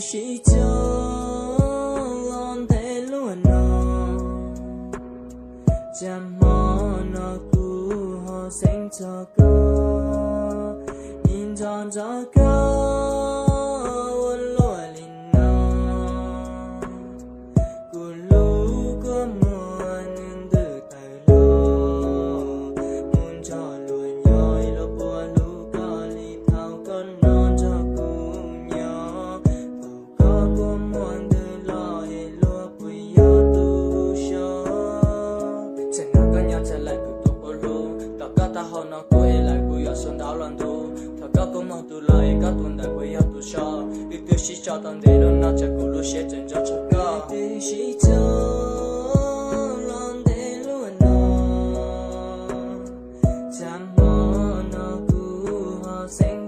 Sib cog los ntev luaj no, cas hmo no kuv ho xeeb txog koj, ib nco nco koj ua luaj li no. Kuv lub kua muag nws ntws tawm los, mus nrog luag nyob ib luag puas hlub koj li thaum koj no nrog kuv nyob. Kuv koj kua muag ntws los es luag puas yog tus so? Txawm no koj nyob txawv lawm kuv tus puas hlub, tom koj taub hau no kuv es lawm kuv yuav xua ntaub los ntuj. Thaum koj kua muag ntws los es koj tus ntawd puas yog tus so? Wb twb sib tso tau ntev lub no tsam kuv lub siab tseem ntso tshaj koj. Twb sib tso